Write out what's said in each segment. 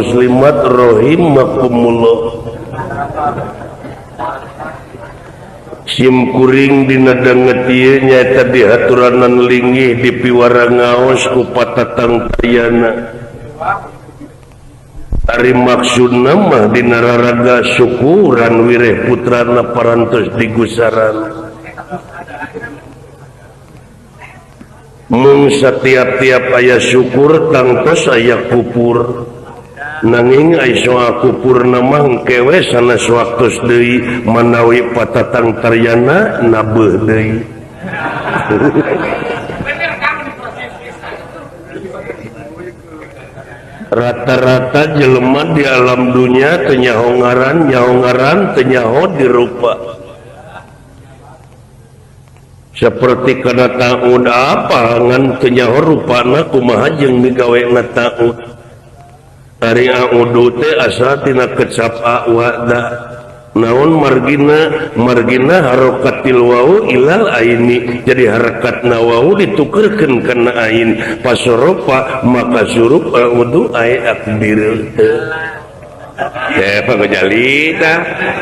muslimat rahimakumullah. Sim kuring dina danget ieu nyaeta dihaturanan linggih di piwara ngaos ku patatang tayana. Ari maksudna mah dina raraga syukuran wireh putrana parantos digusaran. Mung satiap-tiap aya syukur tangtos aya kupur. Nanging ai soal kupurna mah engke we sanes waktos deui manawi patatang taryana nabeuh deui. Rata-rata jelema di alam dunia teu nyaho ngaran, nyaho ngaran teu nyaho dirupa. Seperti kana taud apa ngan teu nyaho rupana kumaha jeung migawena taud. Ari audu teh asal tina kecap awada. Naon margina? Margina harokatil wau ilal aini. Jadi harakatna wau ditukerkeun kana ain. Pasoropa maka surup audu ai akdir teh. Teh pangajalita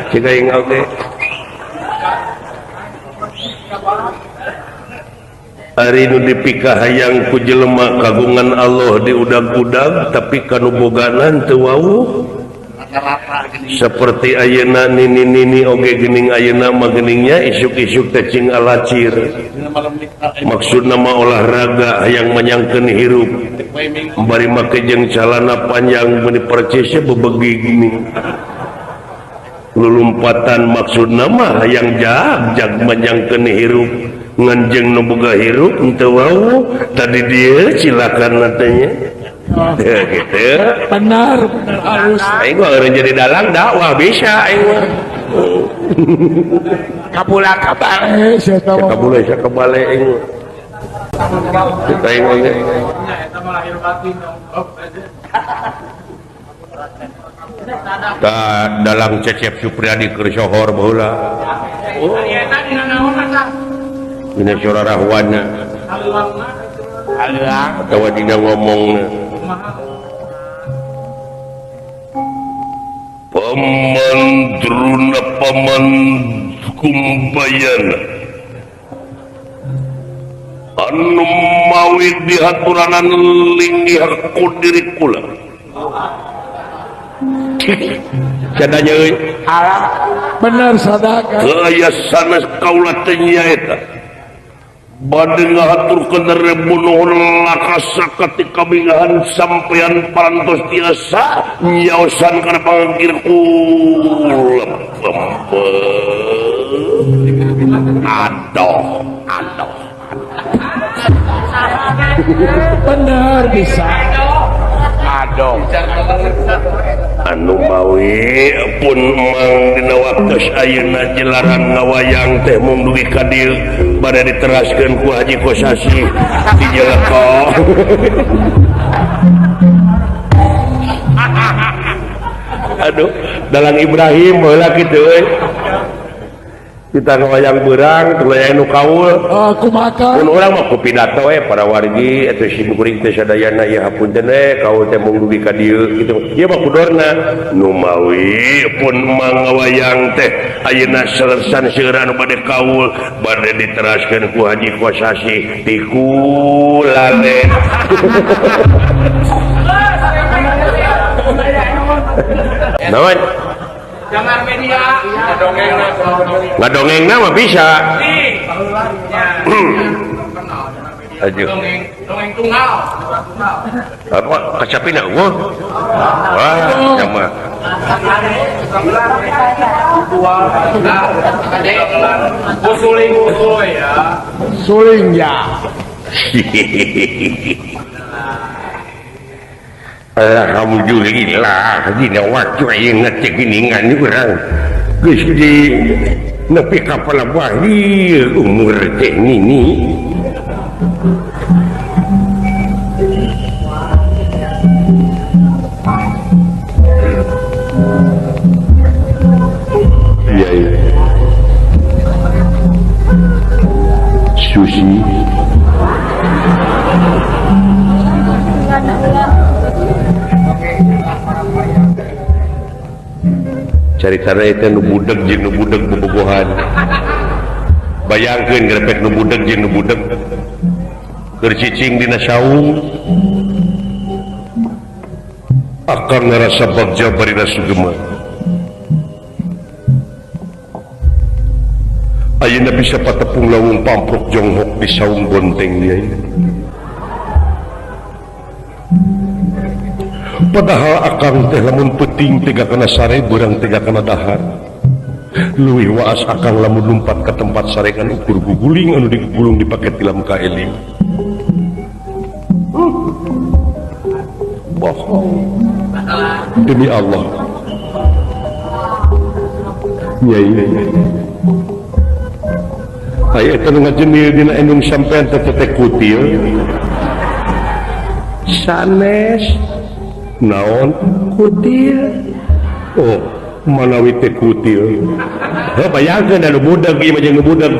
cik aing oge. Ari nu dipikahayang ku jelema kagungan Allah diudag-udag tapi kanu bogana teu wawuh. Seperti ayeuna nini-nini oge geuning ayeuna mah geuningnya isuk-isuk teh cing alacir. Maksudna mah olahraga hayang manyangkeun hirup. Bari make jeung calana panjang meuni percisnya bebegi geuning. Lulumpatan maksudna mah hayang jag-jag manyangkeun hirup. Ngan jeung nu boga hirup henteu wawuh tadi dieu silakan teh. Gitu. Benar, benar halus. Aing mah eureun jadi dalang dakwah bisa aing mah. Kabula kabale sia teh. Kabula sia kabale aing mah. Kita aing mah. Ta dalang Cecep Supriyadi keur sohor baheula. Oh. Dina sora rahwana. Atawa dina ngomongna. Paman Druna paman Kumbayana anu mawi dihaturanan linggih ku diri kula. Cadanya euy. Bener sadaka. Aya sanes kaula teh nyaeta. Bade ngahaturkeun rebunuhun lakasa ketika bingahan sampeyan parantos tiasa nyaosan kana pangkir kula. Adoh, adoh. Bener bisa. Adoh. Anu mawi pun mang dina waktos ayeuna jelaran ngawayang teh mung dugi ka dieu bade diteraskeun ku Haji Kosasi di Jeleko. Aduh, dalang Ibrahim baheula kitu euy. Kita ngawayang beurang tuluy anu kaul. Oh, kumaha? Mun urang mah ku pidato we para wargi eta si kuring teh sadayana ieu hapunten we kaul teh mung dugi ka dieu kitu. Ieu mah kudorna nu mawi pun mangawayang teh ayeuna selesan seueur anu bade kaul bade diteraskeun ku Haji Kosasi ti kulale. Naon? Jangan media ngadongengna mah bisa. Aduh. Dongeng tunggal. Apa kacapina eueuh? Wah, sama. Suling ya. Suling ya. Alhamdulillah dina waktu ayeuna teh geuningan urang geus di nepi ka palabuhan ieu umur teh nini. Iya iya. Susi. Caritana eta nu budeg jeung nu budeg bobogohan. Bayangkeun grepek nu budeg jeung nu budeg. Keur cicing dina saung. Akang ngarasa bagja barina sugema. Ayeuna bisa patepung lawung pamprok jonghok di saung bonteng dia. Padahal akang teh lamun peuting tega kana sare beurang tega kana dahar. Leuwih waas akang lamun lumpat ka tempat sarekan ukur guguling anu digulung dipake tilam ka eling. Bohong. Demi Allah. Nyai. Aya eta nu ngajenil dina endung sampean teh teh kutil. Sanes naon kutil. Oh, manawi teh kutil. Heuh bayangkeun anu budak ieu mah jeung nu budak.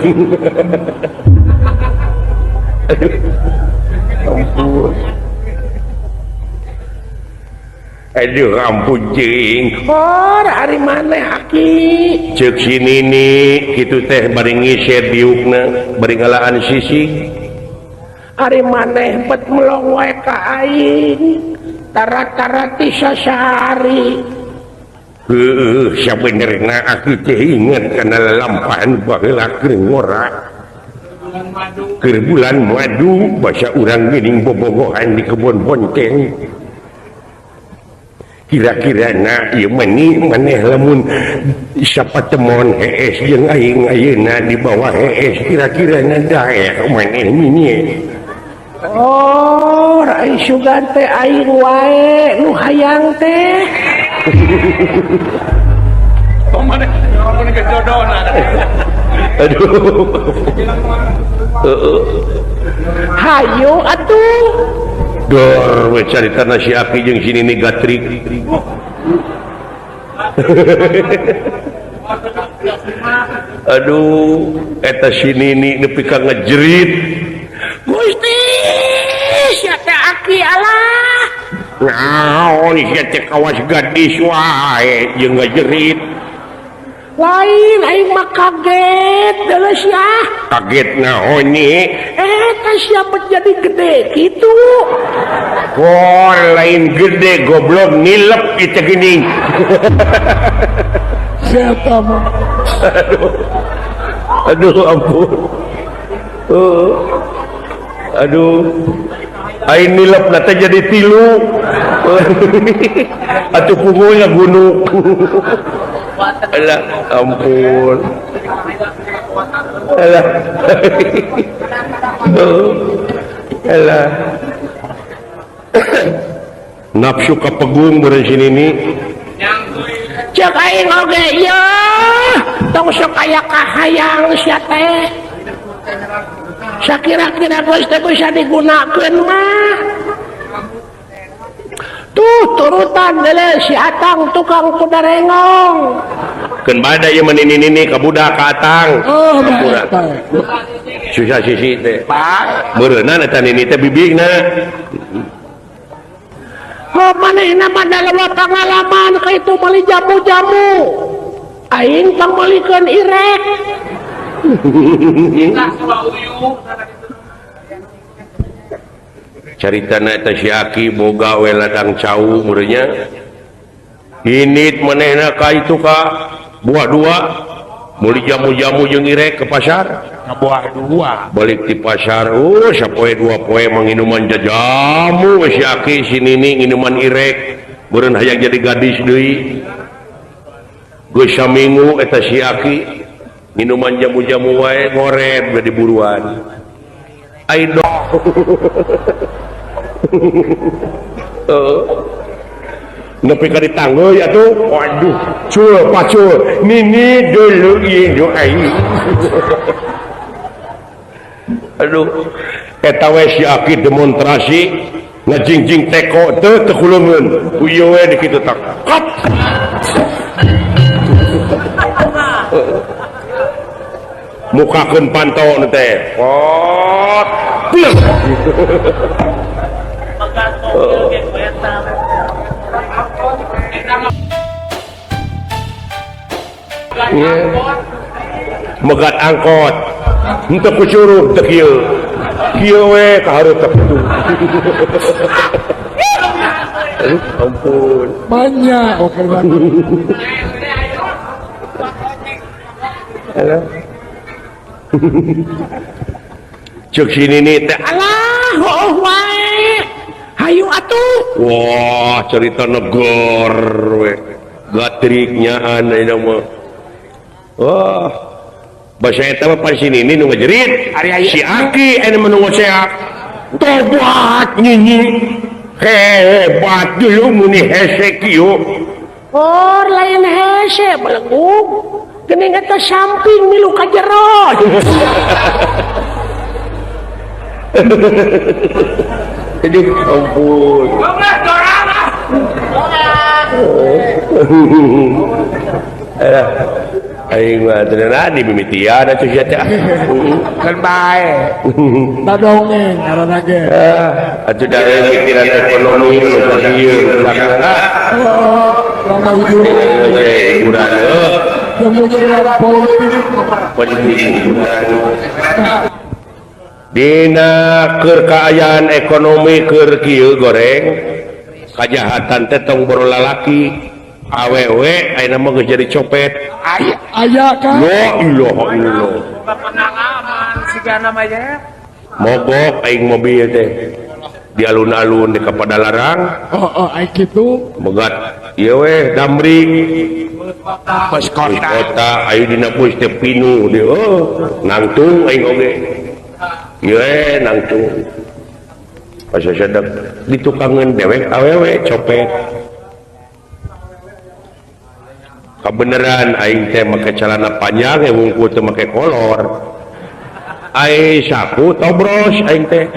Ampun. Aduh ampun jeung. Hor ari maneh aki. Ceuk si nini kitu teh bari ngiset diukna, bari ngalaan sisik. Ari maneh bet melong wae ka aing. Tara-tara ti sasari. Heueuh, sabenerna aki teh inget kana lalampahan baheula keur ngora. Keur bulan madu basa urang geuning bobogohan di kebon bonceng. Kira-kira na ieu meni maneh lamun sapatemon hees jeung aing ayeuna di bawah hees kira-kira na daek maneh nini. Oh, rai sugan teh aing wae nu hayang teh. Oh, maneh maneh kejodona. Aduh. Heeh. Hayu atuh. Dor we caritana si aki jeung si nini gatrik. Aduh, eta si nini nepi ka ngejerit. Gusti, sia teh aki alah. Naon sia teh kawas gadis wae jeung ngejerit. Lain aing mah kaget deuleu sia. Kaget naon ni? Eta sia bet jadi gede kitu. Oh, lain gede goblok nilep itu gini. Siapa mah? Aduh, aduh ampun. Aduh, aing nilep nate jadi tilu. Atuh punggulnya gunung. Alah, ampun. Alah. Alah. Nafsu kapegung beureun si nini. Ceuk aing oge ieu. Tong sok aya kahayang sia teh. Sakira-kira geus teh bisa digunakeun mah. Tuh turutan deuleu si Atang tukang kuda rengong. Keun bada ieu mah nini-nini ka budak ka Atang. Oh, susah sisi teh. Meureunna eta nini teh bibigna. Oh, manehna mah dalam pengalaman ka itu meuli jamu-jamu. Aing tong meulikeun irek. Caritana eta si aki boga we ladang cau meureunnya. Init manehna ka itu ka buah dua meuli jamu-jamu jeung irek ke pasar. Buah dua balik di pasar, oh sapoe dua poe manginuman jajamu si aki si nini nginuman irek meureun hayang jadi gadis deui. Geus saminggu eta si aki nginuman jamu-jamu wae ngoret we diburuan. Aing nepi ka ditanggeuy atuh. Waduh, cul pacul nini dulu ieu nu aing. Aduh, eta we si aki demonstrasi ngajingjing teko teu teu kuleungeun. Ku ieu we di kitu tak. Kop. Mukakeun panto nu teh. Pot. Megat angkot. Henteu ku curug teu kieu. Kieu we ka hareup teh kitu. Ampun. Banyak oke banget. Halo. Cek sini nih teh alah hooh wae. Hayu atuh. Wah, cerita negor we. Gatriknya aneh mah. Wah. Bahasa eta mah pan sini nu ngajerit. Si Aki anu mah nu ngoceak. Tobat nyinyi. Hebat dulu muni hese kieu. Oh, lain hese belegug. Geuning eta samping milu ka jero. Aduh, ampun. Aing mah teu nadi mimitian atuh sia teh. Keun bae. Da dongeng ngaranna ge. Atuh da mikiran ekonomi nu kieu. Dina keur kaayaan ekonomi keur kieu goreng kajahatan teh tong boro lalaki awewe ayeuna mah geus jadi copet. Aya kan? La ilaha illallah. Pengalaman sigana mah ya. Mogok aing mobil teh di alun-alun di Kapadalarang. Oh, aing kitu. Megat ieu we damri bus kota. Kota ayu dina bus teh pinuh di oh nangtung aing oge. Ieu nangtung. Pas sadap ditukangeun dewek awewe copet. Kabeneran aing teh make celana panjang wungkul teh make kolor. Ai saku tobros aing teh.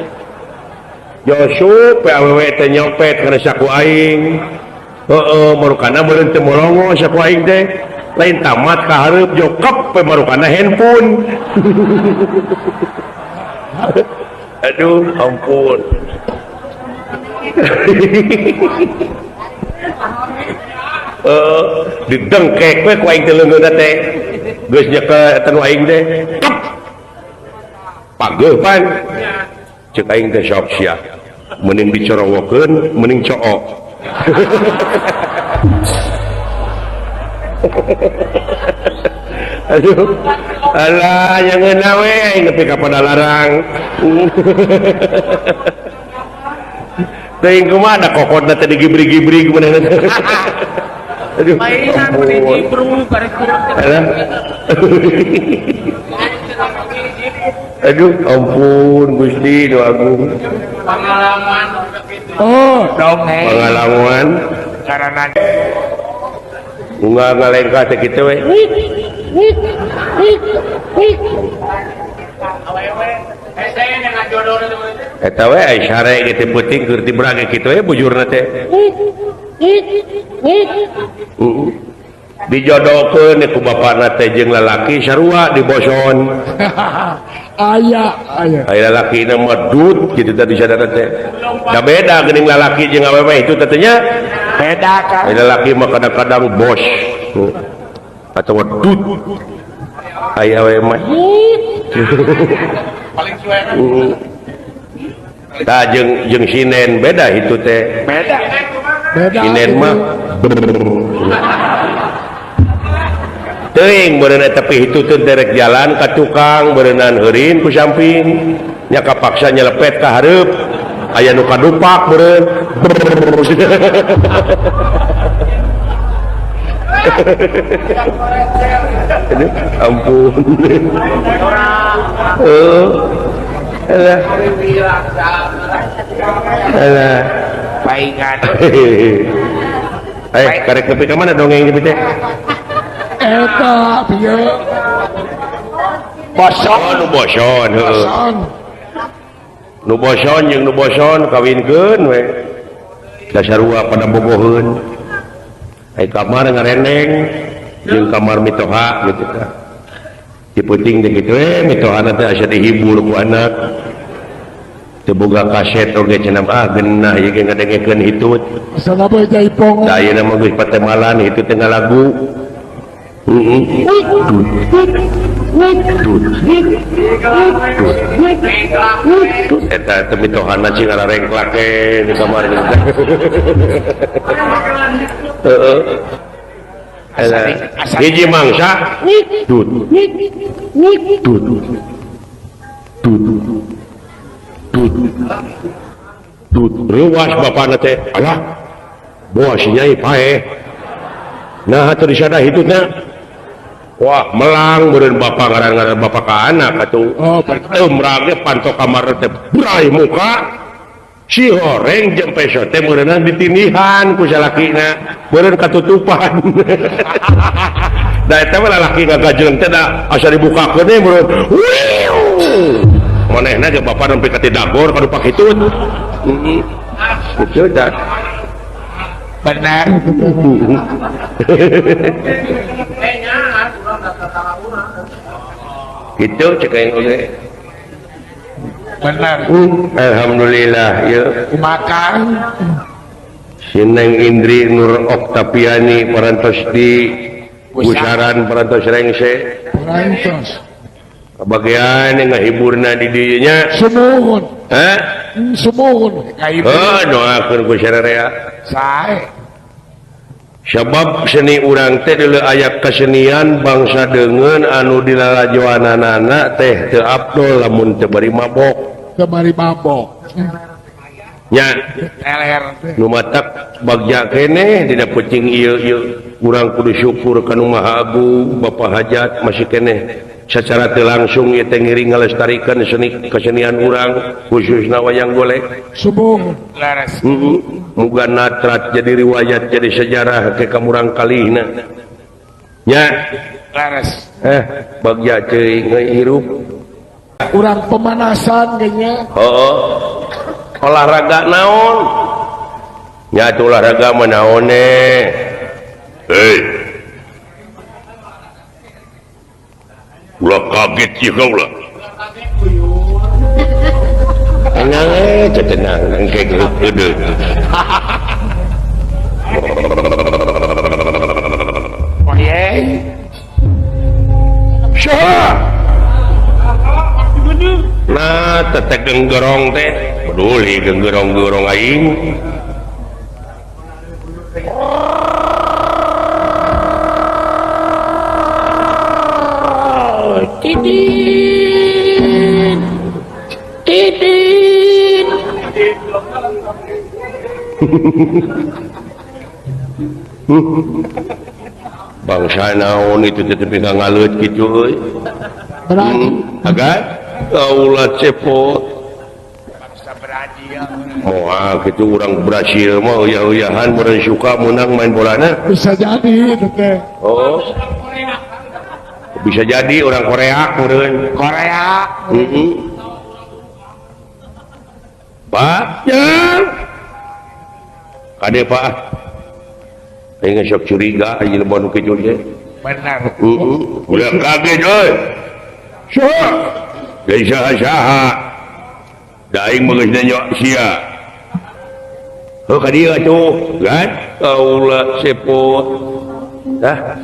Josu awewe teh nyopet kana saku aing. Heeh, marukana meureun teu molongo saku aing teh. Lain tamat ka hareup jokep we marukana handphone. Aduh, ampun. Didengkek we ku aing teh leungeunna teh. Geus nyekel eta nu aing teh. Pageuh pan. Ceuk aing teh sok sia. Mending dicorowokeun, mending cook. Aduh. Alah, yang ngeunah we aing nepi ka Padalarang. Teuing kumaha da kokotna teh digibrig-gibrig manehna. Aduh, mainan meni jibru karek turun. Aduh, ampun Gusti nu agung. Pengalaman Oh, dongeng. Pengalaman karena unggal ngalengkah teh kitu we. Eta we ai sare ge teh peuting keur dibrage kitu we bujurna teh. Dijodohkeun ku bapana teh jeung lalaki sarua diboson. Aya aya. Aya lalaki na mah dut kitu teh disadar teh. Da beda geuning lalaki jeung awewe itu teh nya. Beda kan. Aya lalaki mah kadang-kadang bos atau dut. Aya awewe mah. Paling suwe. Tah jeung sinen beda itu teh. Beda. Beda. Sinen mah teuing beureunan tapi itu teh derek jalan ka tukang beureunan heurin ku samping nya kapaksa nyelepet ka hareup aya nu kadupak beureun. Aduh, ampun. Alah. Alah. Paingan. Karek nepi ka mana dongeng ieu teh? Eta pieu. Boson nu boson heueuh. Nu boson jeung nu boson kawinkeun we. Dasarua pada boboheun. Ai kamar ngarendeng jeung kamar mitoha gitu tah. Diputing teh kitu we mitohana teh asa dihibur ku anak. Teu boga kaset oge cenah ah geunah ieu ge ngadengekeun hitut. Asana bae jaipong. Da ayeuna mah geus patemalan hitut teh ngalagu. Eta teh mitohana cing ngararengklak di kamar heeh. Hiji mangsa tut tut tut tut tut reuas bapana teh alah boa si nyai paeh nah teu disada hitutna wah melang meureun bapa ngaran-ngaran bapa ka anak atuh teu merage panto kamar teh burai muka si horeng jeung peso teh meureunna ditindihan ku salakina meureun katutupan da eta mah lalaki gagajleng teh da asa dibukakeun we meureun manehna ge bapa nempi ka tidagor ka dupa kitu kitu da benar kitu cek aing oge benar. Alhamdulillah ya makan si Neng Indri Nur Oktaviani parantos di Gusaran parantos rengse parantos kabagian ngahiburna di dieu nya sumuhun heh sumuhun heuh doakeun ku sararea sae sabab seni urang teh deuleu aya kesenian bangsa deungeun anu dilalajoananana teh teu abdol lamun teu bari mabok teu bari mabok nya nu matak bagja keneh dina peuting ieu ieu urang kudu syukur ka Nu Maha Agung Bapa Hajat masih keneh secara teu langsung ieu teh ngiring ngalestarikeun seni kesenian urang khususna wayang golek subuh laras muga natrat jadi riwayat jadi sejarah ke kamurang kalihna nya laras bagja ceuing hirup urang pemanasan kayaknya heeh olahraga naon nya atuh olahraga mah naon hei ulah kaget sih kau lah tenang tenang kayak gitu nah tetek genggerong teh peduli genggerong-gerong aing Titit titit bangsa naon itu teh tepi ngaleut kitu euy agak kaulah cepot bangsa Brazil moal kitu urang Brazil mah uyah-uyahan meureun suka menang main bolana bisa jadi teh oh bisa jadi orang Korea meureun Korea Pak ya kade Pak aing sok curiga aing jelema nu kitu teh benar ulah kaget euy saha deui saha da aing mah geus nanya sia heuh ka dieu atuh kan kaula cepot tah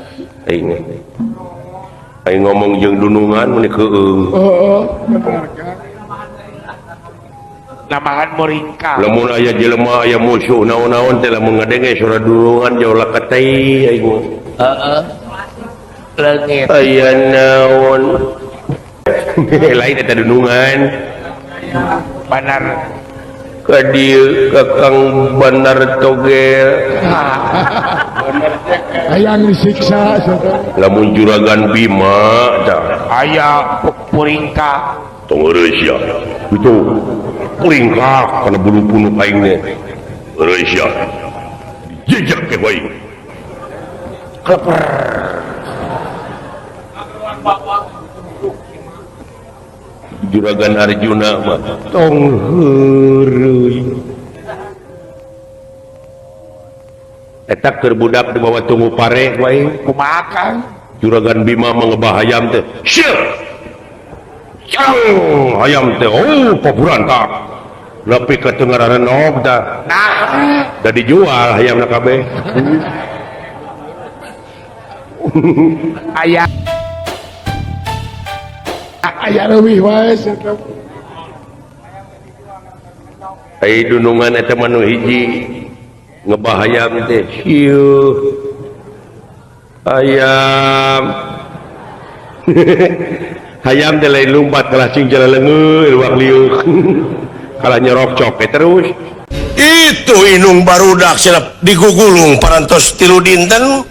aing aing ngomong jeung dunungan mun keueung heeh bener kan namahan muringka lamun aya jelema aya musuh naon-naon teh lamun ngadenge suara dunungan jauh lakatei aing heeh leungit aya naon lain eta dunungan banar ka dieu ka Kang Bandar Togel hayang disiksa lamun juragan Bima tah aya puringka tong heureus sia itu puringka kana bulu punuk aing teh heureus sia jejak ke bae kleper juragan Arjuna mah tong heureuy eta keur budak dibawa tunggu pare wae kumaha Kang juragan Bima mah ngebah hayam teh syeuh cang hayam teh oh paburantak nepi ka teu ngararenog tah nah da dijual hayamna kabeh Aya aya leuwih wae sia. Ai dunungan eta mah nu hiji ngebahayam teh ieu ayam hayam teh lain lumpat kalah cing jalaleungeuh luak liuk kalah nyerok coke terus itu inung barudak silap digugulung parantos tilu dinten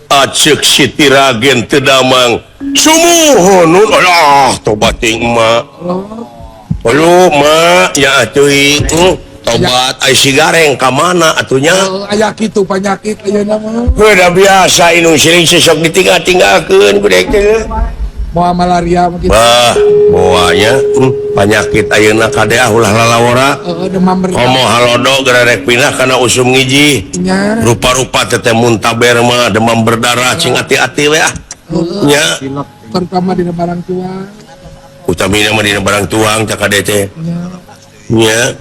aceuk Siti Ragen teu damang sumuhun alah tobat ting emak. Aduh mak ya atuh tobat ai si gareng ka mana atunya aya kitu panyakit ayeuna mah udah biasa inung siling sesok ditinggal-tinggalkeun gudeg teh moal malaria mah kitu bah moalnya panyakit ayeuna kade ah ulah lalawara demam berdarah komo halodo gererek pindah kana usum ngiji rupa-rupa teh muntaber mah demam berdarah cing ati-ati we ah nya terutama dina barang tuang utamina mah dina barang tuang cak kade teh nya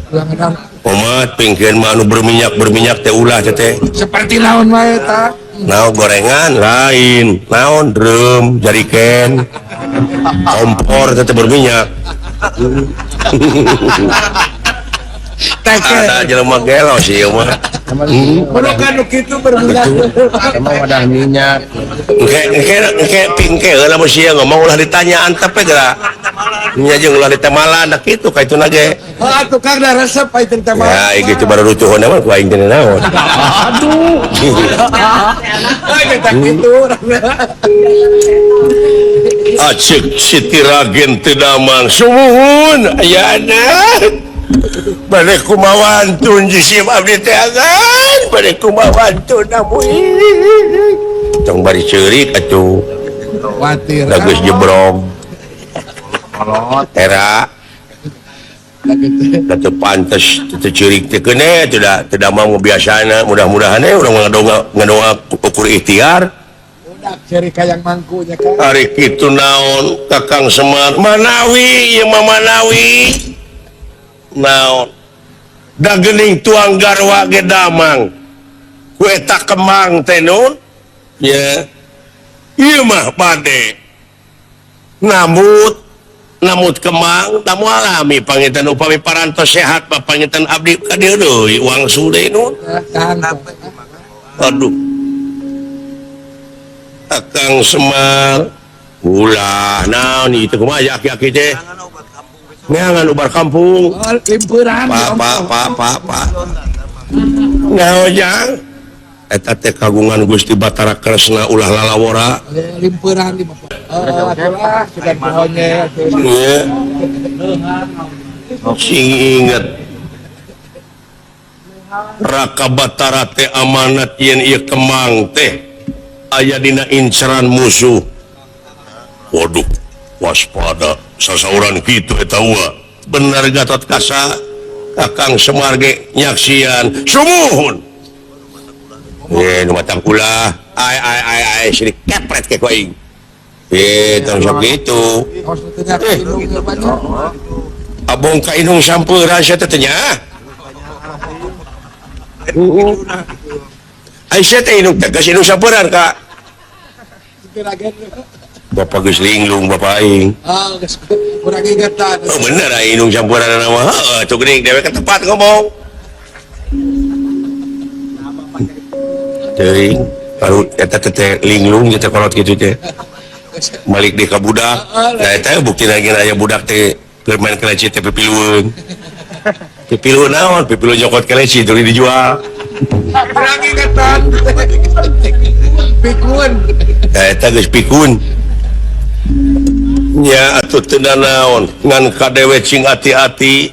omat pingkeun mah anu berminyak-berminyak teh ulah teh seperti naon wae ta naon gorengan lain naon drum jariken kompor teh berminyak ada jelema gelo sih ieu mah Merukan nu kitu berminyak emang wadah minyak engke pingke heula mun sia ngomong ulah ditanya antep we geura nya jeung ulah ditemalan da kitu ka ituna ge heuh tukang da resep ai teh temalan ya gitu baru rutuhna mah ku aing teh naon aduh ai teh kitu aceuk Siti Ragen teu damang sumuhun ayana bade kumawantun jisim abdi teh agan bade kumawantun amuy tong bari ceurik atuh kuatir da geus jebrog era da teu pantes teu ceurik teh keune teu da mau biasana mudah-mudahan we urang ngadoa ukur ikhtiar budak ceurik hayang mangku nya kan ari kitu naon Kakang Semar manawi ieu mah manawi naon da geuning tuang garwa ge damang ku eta kemang teh nun nya ieu mah bade namut kemang da moal alami panginten upami parantos sehat mah panginten abdi ka dieu deui wangsul deui nun aduh Akang Semar ulah naon ieu teh kumaha aki-aki teh neangan ubar kampung limpuran pak naon jang eta teh kagungan Gusti Batara Kresna ulah lalawora limpuran di bapak atulah sugan pohonnya sing inget Raka Batara teh amanat yen ieu kemang teh aya dina inceran musuh waduh waspada sasauran kitu eta wa bener Gatot Kaca Kakang Semar ge nyaksian sumuhun nu matang ulah ai ai ai ai sirik kepret ke ku aing tong sok kitu abong ka inung sampeuran sia teh nya ai sia teh inung tegas inung sampeuran ka Bapak geus linglung bapak aing. Ah, geus kurang ingetan. Oh bener aing inung campuran mah. Heeh, tuh geuning dewek ke tepat ngomong. Teuing, baru eta teh linglung teh kolot kitu teh. Balik deui ka budak. Nah eta buktina ge aya budak teh keur main keleci teh pipilueun. Pipilueun naon? Pipilueun nyokot keleci tuluy dijual. Kurang ingetan. Pikun. Nah eta geus pikun. Nya atuh teu naon ngan kadewe cing ati-ati.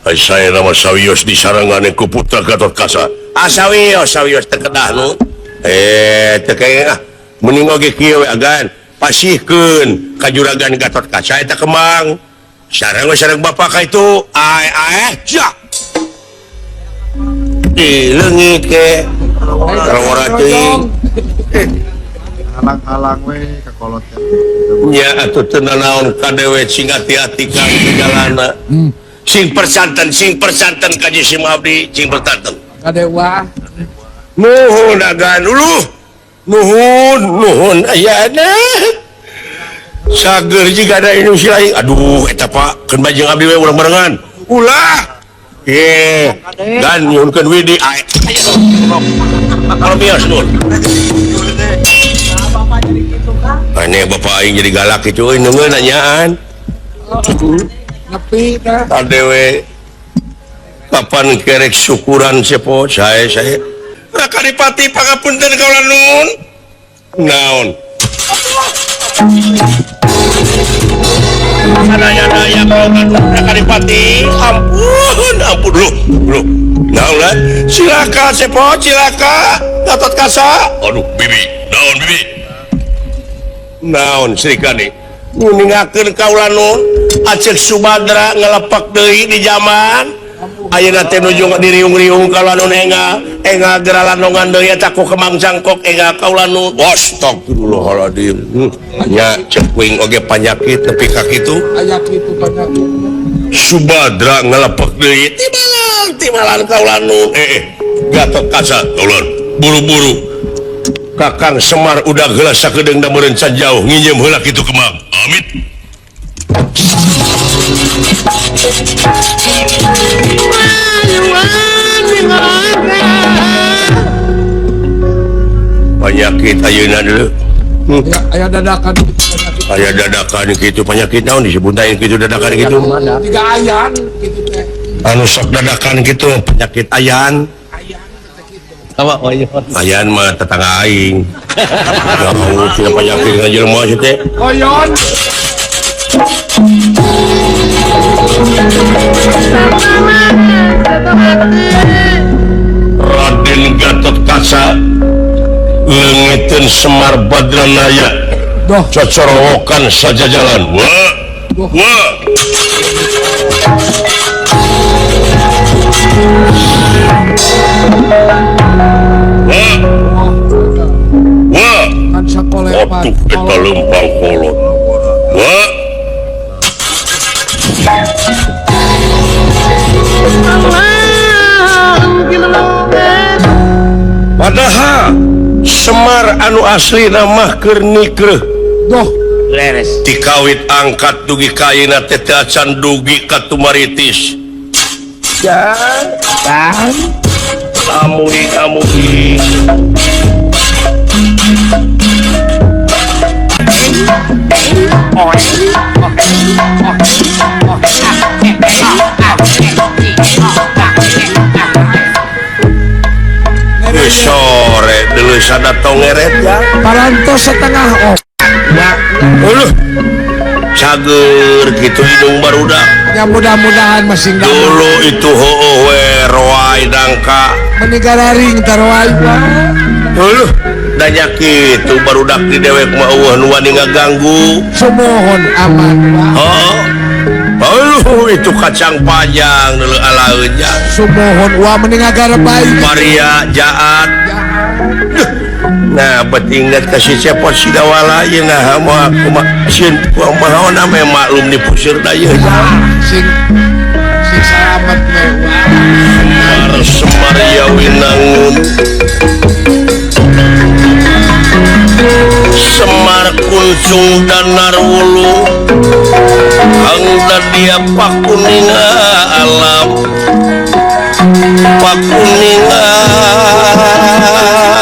Ai saya nama sawios disarangane ku putra Gatot Kaca. Ah sawios sawios teu kedah nu. Teu kae ah mending oge kieu we agan pasihkeun ka juragan Gatot Kaca eta kemang. Sareng we sareng bapak ka itu. Ai ai sia. Di leungit ke. Rawara teuing. Halang-halang we kakolot nya atuh teu nanaon kadewe sing ati-ati ka jalana sing persanten ka jisim abdi sing persanten kadewa Nuhun agan uluh. Nuhun nuhun ayana. Sager jiga ada Indonesia lain. Aduh eta Pak, keun bae jeung abdi we urang barengan. Ulah. Ye, dan nyuhunkeun widi. Kalau bias nun. Aneh bapak aing jadi galak kitu euy neungeun nanyaan. Nepi tah. Tadewe kapan kerek syukuran sepo sae sae. Raka Dipati pangapunten kaula nun. Naon? Sadaya-daya kaula nun Raka Dipati. Ampun, ampun lu. Lu. Naon lah? Cilaka sepo, cilaka. Gatot Kaca. Aduh, bibi. Naon bibi? Naon Sri Kandi? Nguningakeun kaula nun Acek Subadra ngelepak deui di zaman. Ayeuna teh nuju diriung-riung kaula nun enga, enga geralandongan deui eta ku Kemang Cangkok enga kaula nun. Astagfirullahaladzim. Nya cek kuing oge panyakit nepi ka kitu. Aya kitu panyakit. Subadra ngelepak deui timalan timalan kaula nun. Gatot Kaca kaula buru-buru. Kakang Semar udah heula sakedeung da meureun can jauh nginjem heula kitu Kemang. Amit. Penyakit ayeuna dulu. Aya dadakan Aya dadakan kitu penyakit naon disebut aya kitu dadakan kitu. Tiga ayan kitu teh. Anu sok dadakan kitu penyakit ayan. Ayan mah tetangga aing. Jauh tina penyakit ka jelema sih teh. Oyon. Raden Gatot Kaca leungiteun Semar Badranaya. Cocorowokan sajajalan. Wah. Wah. Wah. Wah. Atuh eta lempang kolot. Wah. Padahal Semar anu asli mah keur nikreuh. Doh, leres. Tikawit angkat dugi ka ayeuna teh teu acan dugi ka tumaritis. Jan, kan. Amuing amuing. Sore dulu sada tongeret ya. Parantos setengah oh. Uluh. Cager gitu hidung barudak. Ya mudah-mudahan masih enggak. Dulu itu heueuh we roai dangka. Menigararing taroai wa. Uluh, danya kitu barudak di dewek mah eueuh nu wani ngaganggu. Sumuhun aman wa. Heeh. Aduh, itu kacang panjang dulu alaeun jang. Sumuhun wa mending agar baik. Paria jaat. Nah, bet ingat ka si Cepot Sidawala ieu nah moal kumaha sieun kumaha we maklum dipusir da ieu. Sing sing salamet we. Semar Semar ya Winangun. Semar Kuncung Danar Wulu. Angda dia pakuninga alam pakuninga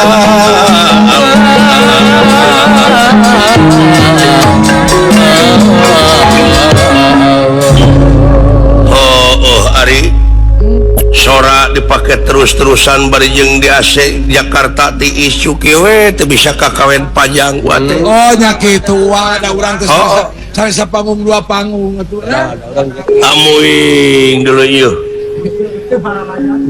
alam. Oh, oh Ari sora dipakai terus-terusan bari jeung di AC Jakarta ti isu kieu we teu bisa kakawen panjang wa teh. Oh nya kitu wa da urang teh. Saya sapanggung dua panggung atuh. Amuing dulu ieu.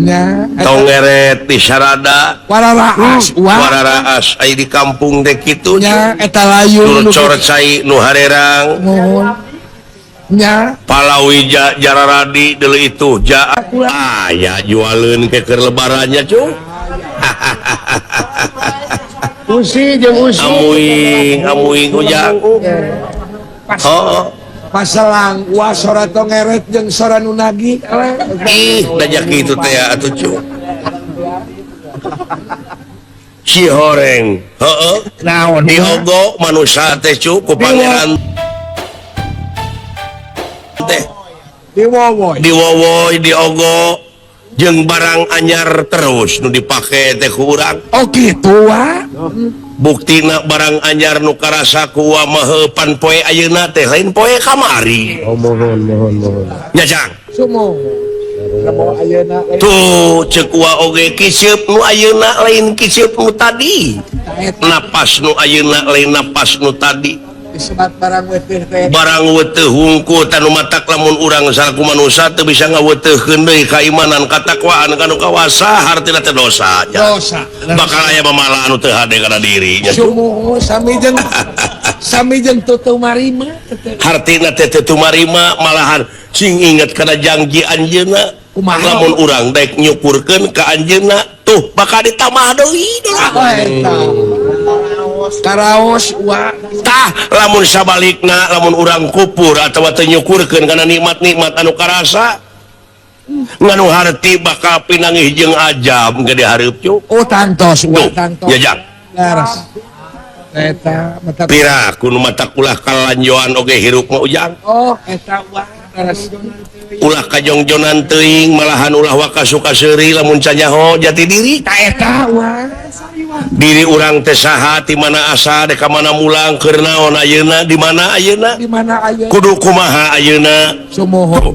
Nya tongeret di sarada wararaas wa wararaas aya di kampung teh kitu nya eta layu nu cor cai nu harerang. Nuhun. Nya palawija jararadi deuleu itu ja aya jualeun ke keur lebarannya cu. Usi jeung usi. Amuing amuing ujang. Oh, paselang wah sora tongeret jeung sora nu nagih. Ih, dajak kitu teh atuh cu. Si horeng heeh Naon diogo manusia teh cu ku pangeran teh diwowoy diwowoy diogo jeung barang anyar terus nu dipake teh ku urang. Oh kitu wa. Buktina barang anyar nu karasa ku wa mah pan poe ayeuna teh lain poe kamari. Oh mohon mohon mohon. Nya Jang. Sumuhun. Tuh cek wa oge kiseup nu ayeuna lain kiseup nu tadi. Napas nu ayeuna lain napas nu tadi. Disebat barang weteuh teh. Barang weteuh hungkul tanu matak lamun urang salaku manusia teu bisa ngaweteuhkeun deui kaimanan katakwaan kanu kawasa hartina teh dosa. Dosa. Bakal aya mamala anu teu hade kana diri. Sumuhun sami jeung sami jeung teu marima. Hartina teh teu marima malahan sing inget kana janji anjeunna. Lamun urang dek nyukurkeun ka anjeunna tuh bakal ditambah deui. Karaos wa tah lamun sabalikna lamun urang kupur atawa teu nyukurkeun kana nikmat-nikmat anu karasa nganu harti bakal pinangih jeung ajab gede hareup cu. Oh tangtos wa tangtos. Ya Jang. Leres. Eta mata pira kudu mata ulah kalanjoan oge hirup mah ujang. Oh eta wa leres. Ulah kajongjonan teuing malahan ulah waka suka seuri lamun canyaho jati diri. Ta eta wa. Diri urang teh saha ti mana asa dek ka mana mulang keur naon ayeuna di mana ayeuna? Di mana ayeuna? Kudu kumaha ayeuna? Sumuhun.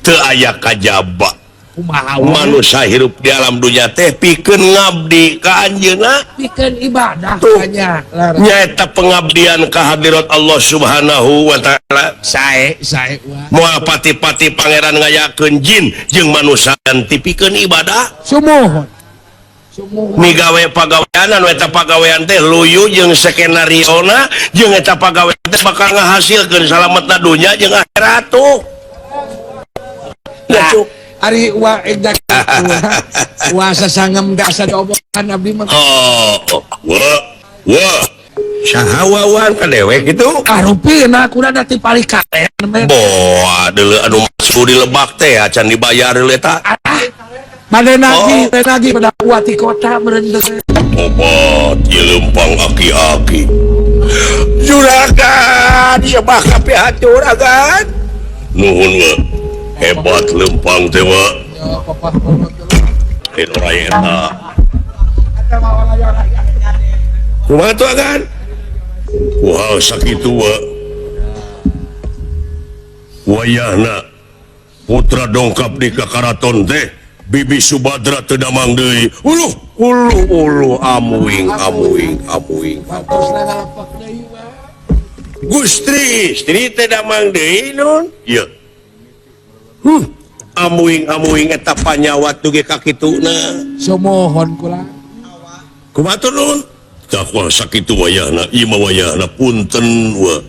Teu aya kajaba. Kumaha wa? Manusia hirup di alam dunya teh pikeun ngabdi ka anjeunna, pikeun ibadah nya. Nyaeta pengabdian ka hadirat Allah Subhanahu wa taala. Sae sae wa. Moal pati-pati pangeran ngayakeun jin jeung manusia tipikeun ibadah. Sumuhun. Migawe pagawean anu eta pagawean teh luyu jeung skenariona jeung eta pagawean teh bakal ngahasilkeun salametna dunya jeung akhirat tuh. Nah, ari wa ejak wa sasangem gak asa diomongan abdi mah. Oh, wa wa saha wawan ka dewek kitu? Ah rupina kuda da ti palih karen. Boa deuleu anu masuk di lebak teh acan dibayar deuleu eta. Mane nagi, oh. Nagi pada uati kota merendeng. Obat jelempang aki-aki. Juragan, sebah kape juragan. Nuhun we. Hebat lempang teh we. Lain eta. Kumaha tuh agan? Wah sakitu we. Wayahna putra dongkap di kakaraton teh. Bibi Subadra teu damang deui. Uluh, uluh, uluh, amuing, amuing, amuing. Gustri, istri teu damang deui nun. Ieu. Huh, amuing, amuing eta panyawat dugi ka kituna. Sumuhun kula. Kumaha tuh nun? Tah kumaha sakitu wayahna, ieu mah wayahna punten we.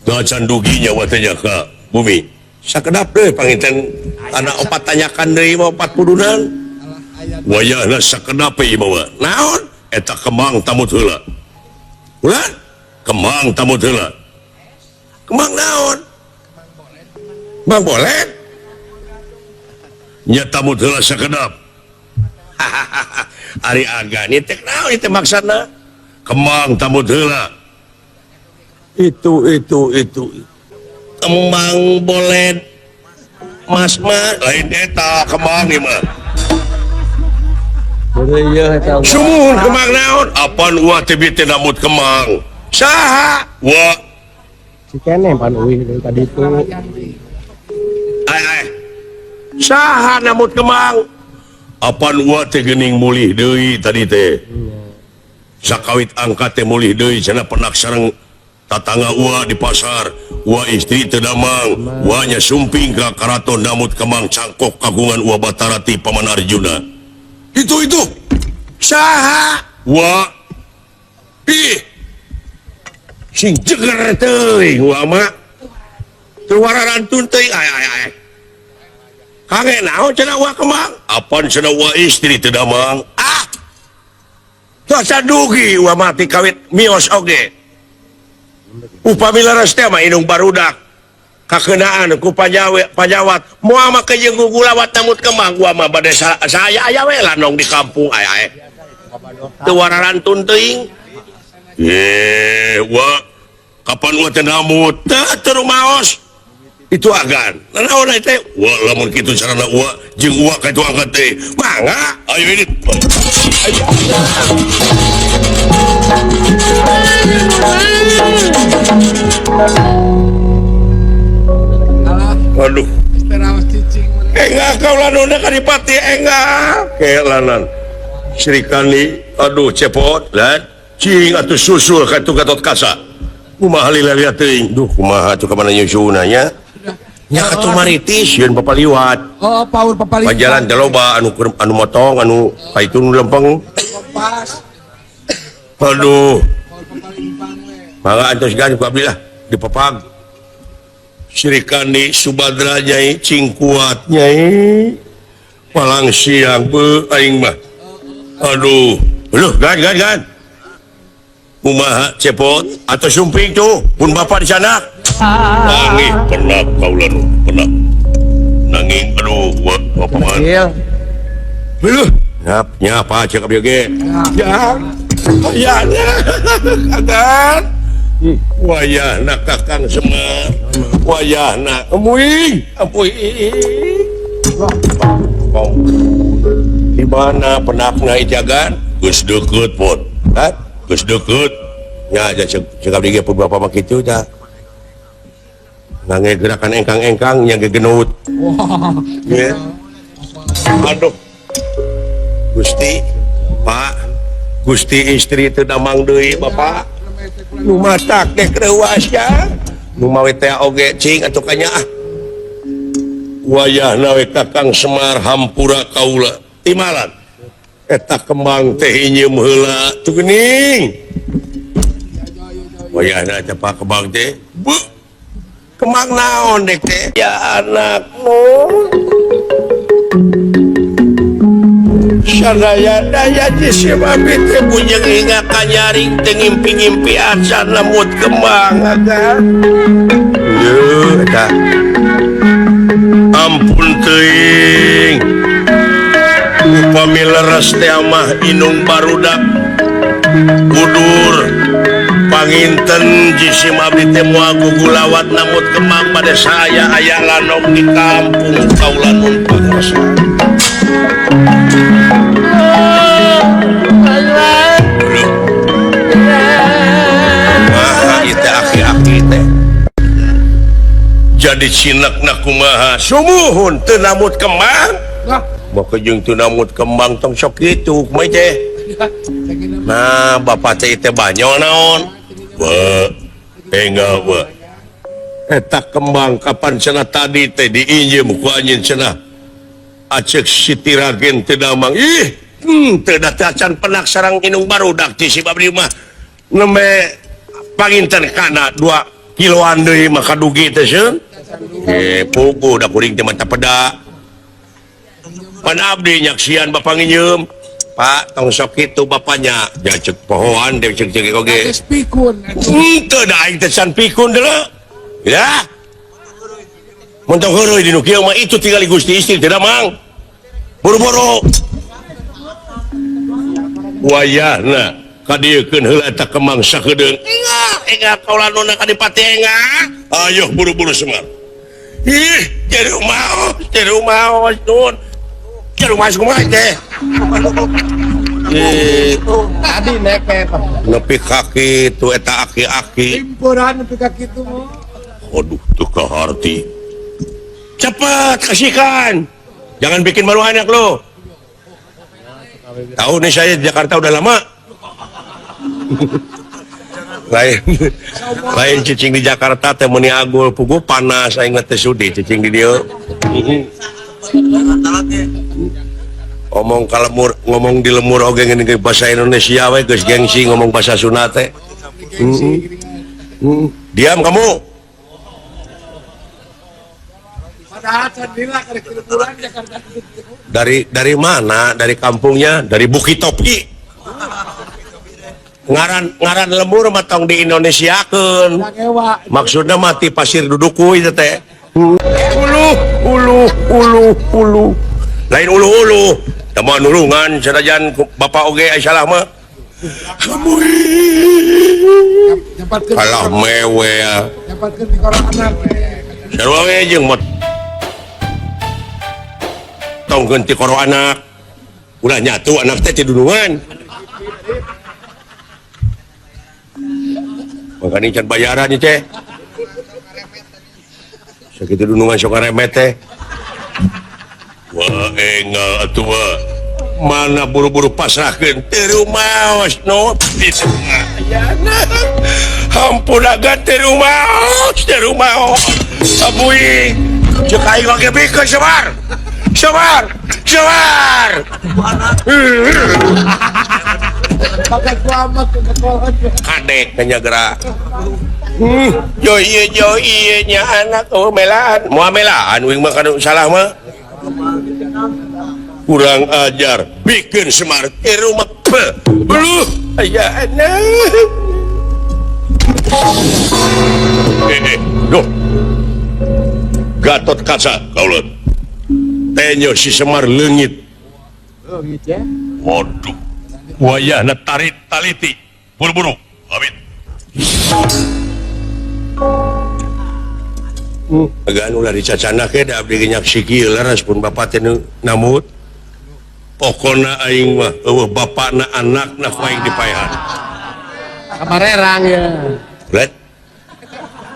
Da can dugi nyawa teh nya ka bumi. Sakedap deui panginten anak opat tanyakan deui mah opat pudunan. Wayahna sakedap ieu mah. Naon? Eta kemang tamut heula. Ulah? Kemang tamut heula. Kemang naon? Kemang bolet. Nya tamut heula sakedap. Ari aga ni teh naon ieu teh maksudna? Kemang tamut heula. Itu. Kembang bolet mas mas lain eta kembang ieu mah. Sumuhun kembang naon? Apan wa teh teh namut kembang. Saha? Wa. Si kene pan euy tadi itu. Ai ai. Saha namut kembang? Apan wa teh geuning mulih deui tadi teh. Sakawit angkat teh mulih deui cenah penak sareng tatangga wa di pasar, wa istri teu damang, wa nya sumping ka karaton namut kemang cangkok kagungan wa Batara ti Paman Arjuna. Itu. Saha? Wa. Ih. Sing jeger teuing wa mah. Teu wararantun teuing ai ai ai. Kage naon cenah wa kemang? Apan cenah wa istri teu damang? Ah. Teu sadugi wa mah ti kawit mios oge. Upami leres teh mah indung barudak. Kakenaan ku pajawat moal make jeung gugulawat namut kembang gua mah bade saya aya we lanong di kampung aya aya. Teu wararantun teuing. Ye, wa kapan gua teh namut? Teu teu rumaos. Itu agan. Naon teh? Wa lamun kitu carana wa jeung wa ka itu angkat teh. Mangga, ayo ini. Aduh. Enggak kau lanona kadipati enggak. Kelanan. Sri Kandi, aduh cepot lan cing atuh susul ka itu Gatot Kaca. Kumaha lila teuing. Duh kumaha atuh ka mana nyusulna nya? Nya atuh maritis sieun papaliwat. Oh, paur papaliwat. Pajalan teh loba anu anu motong anu ka itu nu lempeng. Aduh. Mangga antos gan ku abdi lah dipapag. Sri Kandi Subadra nyai cing kuat nyai palang siang be aing mah aduh loh gan gan gan kumaha cepot atau sumping tuh pun bapak di sana nangih pernah kaula nu pernah nanging aduh bapak mah loh nyap nyapa cek abdi oge ya ya agan wayahna Kakang Semar wayahna amuing amuing di mana penakna ijagan geus deukeut pun ha geus deukeut nya aja cek abdi ge pun bapak mah kitu tah nangge gerakan engkang-engkang nya gegenut ya aduh Gusti Pak Gusti istri teu damang deui bapak nu matak teh reuas ya nu mawe teh oge cing atuh kanya ah wayahna we Kakang Semar hampura kaula timalan eta kembang teh inyeum heula tuh geuning wayahna teh Pak kembang teh bu kembang naon dek teh ya anakmu sadaya daya jisim abdi teh bujeng hingga kanyaring teu ngimpi-ngimpi acan lemut kembang agan yeuh eta ampun teuing upami leres teh mah inung barudak kudur panginten jisim abdi teh moal gugulawat namut kembang pada saya aya lanong di kampung kaula nun pangrasa. Jadi cinakna kumaha sumuhun teu namut kembang maka jeung teu namut kembang tong sok kitu kumaha teh nah bapak teh teh banyol naon we enggak we eta kembang kapan cenah tadi teh diinjem ku anjeun cenah acek Siti Ragen teu damang ih teu da teh acan penak sarang inung barudak ti si abdi mah nembe panginten kana 2 kiloan deui mah kadugi teh seun puguh da kuring teh mata peda pan abdi nyaksian bapak nginyeum Pak tong sok kitu bapaknya ja cek pohoan deui cek cek oge geus pikun henteu da aing teh can pikun deuleu ya mun tong heureuy di nu kieu mah itu tingali Gusti istri teh damang buru-buru wayahna kadieukeun heula eta kembang sakedeung engah engah kaula nona kadipati engah ayo buru-buru Semar ih jadi maos nun jadi maos kumaha teh tadi neke nepi ka kitu eta aki-aki timpuran nepi ka kitu aduh teu kaharti cepat kasihkan jangan bikin malu anak lo tahu nih saya di Jakarta udah lama lain cicing di Jakarta teh meuni agul puguh panas aing teh sudi cicing di dieu omong ka lemur ngomong di lemur oge ngene bahasa Indonesia we geus gengsi ngomong bahasa Sunda teh diam kamu dari mana dari kampungnya dari Bukit Topi. Ngaran lembur mah tong di Indonesiakeun. Maksudna mah ti pasir duduku ieu teh. Ulu ulu ulu ulu. Lain ulu-ulu. Teu moal nulungan sanajan bapak oge aya salah mah. Kalah mewel. Dapatkeun di koran anak. Sarua we jeung motongkeun ti koro anak. Ulah nyatu anak teh ti dunungan. Makanya can bayaran teh. Sakitu dunungan sok remet teh. Wah engal atuh mana buru-buru pasrahkeun teu rumaos no di ayana. Hampura aga teu rumaos, teu rumaos. Abuy cek aing oge bikeun Semar. Semar, Semar. Kadek nanya gerak. Jo ieu nya anak oh melaan. Moal melaan uing mah kanu salah mah. Kurang ajar bikin Semar ke rumah beluh aya anak. Duh. Gatot Kaca kauleut. Tenyo si Semar leungit. Leungit ya. Waduh. Wayahna tarik taliti buru-buru amit. Agan ulah dicacana ke da abdi nyaksi kieu leres pun bapak teh namut. Pokona aing mah eueuh bapakna anakna ku aing dipaehan. Kamarerang ya. Let.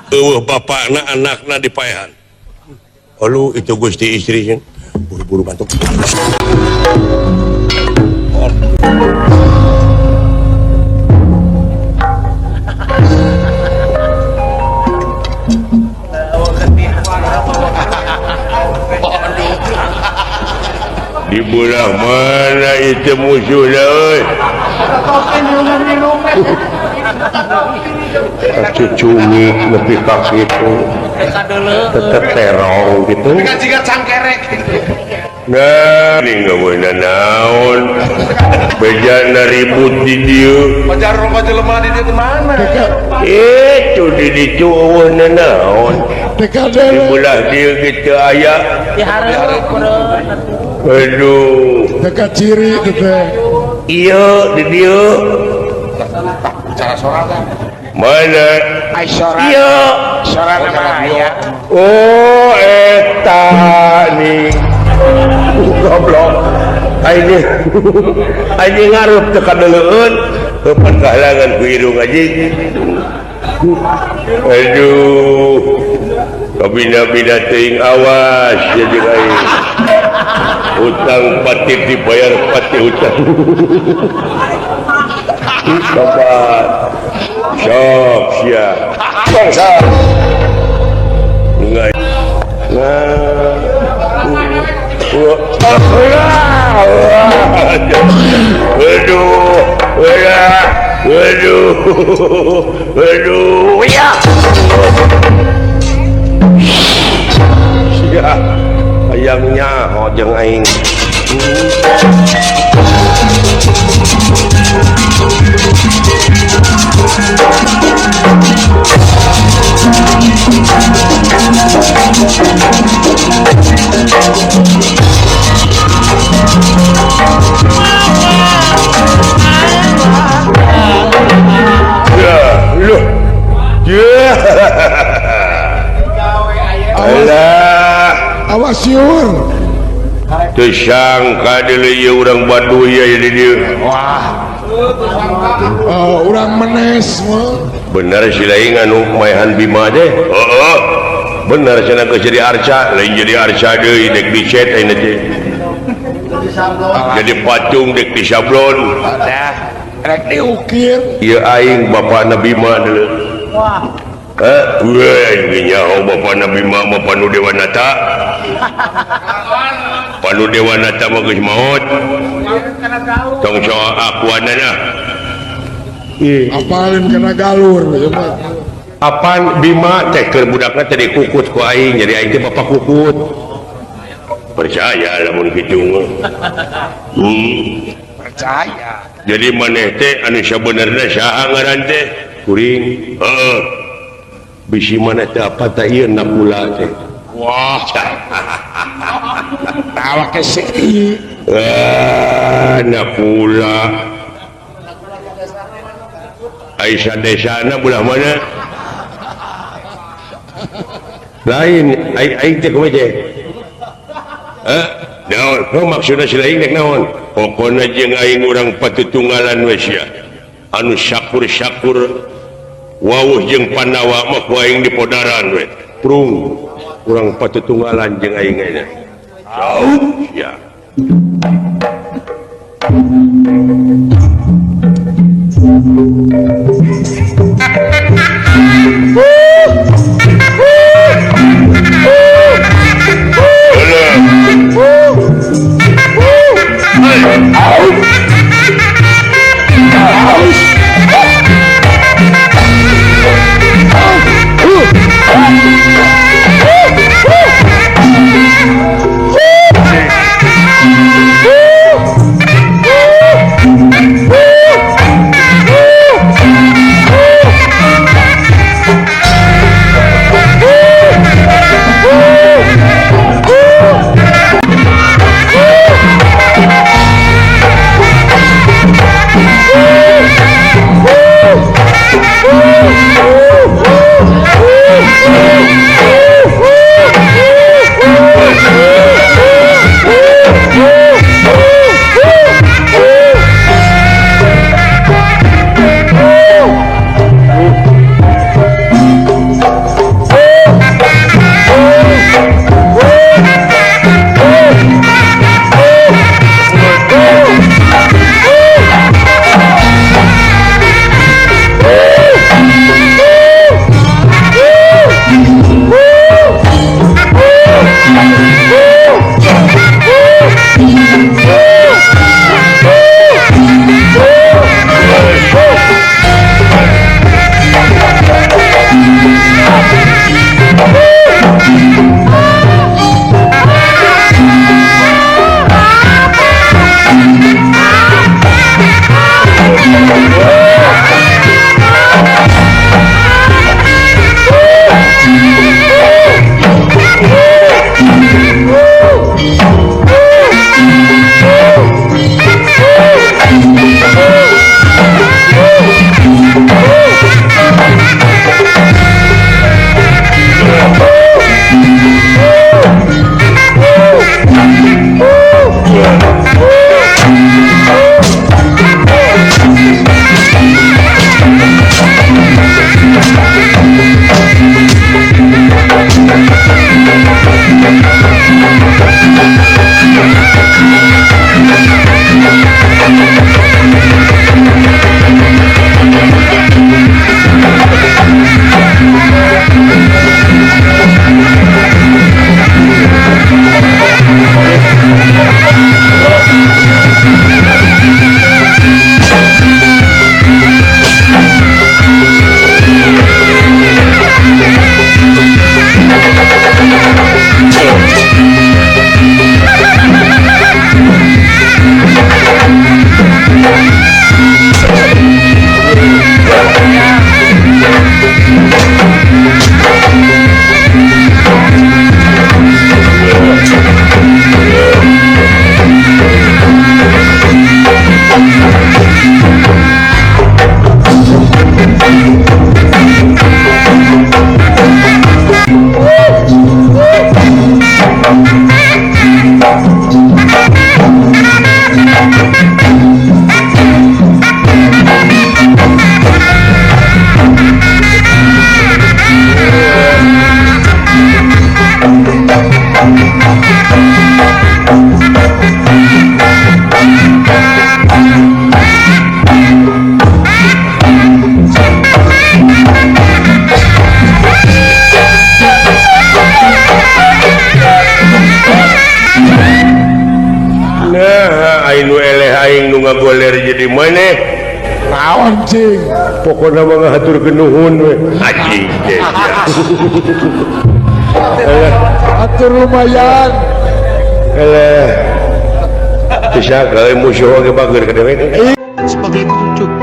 Eueuh bapakna anakna dipaehan. Lalu itu Gusti istri buru-buru bantu. Di belah mana itu musuhnya euy? Cucungi lebih ka kitu. Tetep terong gitu. Jiga cangkerek. Nah, ini nggak naon. Bejana ribut di dieu. Pacar rumah jelema di dieu mana? Itu di ditu eueuh naon. Di belah dieu kitu aya. Aduh. Dekat ciri itu teh. Iya di dieu. Cara sorangan. Mana? Iya. Sorangan mah aya. Oh eta nih. Goblok. Aing aing ngarup teu kadeuleun. Heupan kahalangan ku irung anjing. Aduh. Kabina-bina teuing awas ya jeung aing. Hutang pati dibayar pati hutang. Bapak sok sia. Bangsa. Enggak. Nah. Aduh. Aduh. Aduh. Ya. Sia. Hayangnya hojeng aing. Ya, loh. Ya. Alah. Awas siur. Teu sangka deui ieu urang Baduy aya di dieu. Wah. Urang menes mah. Bener si lain anu maehan Bima teh. Heeh. Bener cenah geus jadi arca, lain jadi arca deui dek dicet ayeuna teh. Jadi patung dek disablon. Dah, rek diukir. Ieu aing bapana Bima deui. Wah. Heh, nyaho bapana Bima mah Panu Dewanata. Panu Dewanata mah geus maot. Tong soal akuanana. Apalin kena galur Apaan Bima teh keur budakna teh dikukut ku aing jadi aing teh bapak kukut. Percaya lamun kitu mah. Percaya. Jadi maneh teh anu sabenerna saha ngaran teh? Kuring. Heeh. Bisi maneh teh apa tah ieu Nakula teh. Wah. Tawa ke sih. Ah, Nakula. Aisyah desana belah mana? Lain aing teh kumaha teh? Eh, naon? Oh, maksudna si lain rek naon? Pokona jeung aing urang patutunggalan we sia. Anu syakur-syakur wawuh jeung Pandawa mah ku aing dipodaran we. Prung urang patutunggalan jeung aing ayeuna. Jauh sia. Ngagoler jadi maneh naon cing pokona mah ngahaturkeun nuhun we anjing teh atur lumayan eleh Bisa ka musuh oge bager ka dewek. Sebagai petunjuk.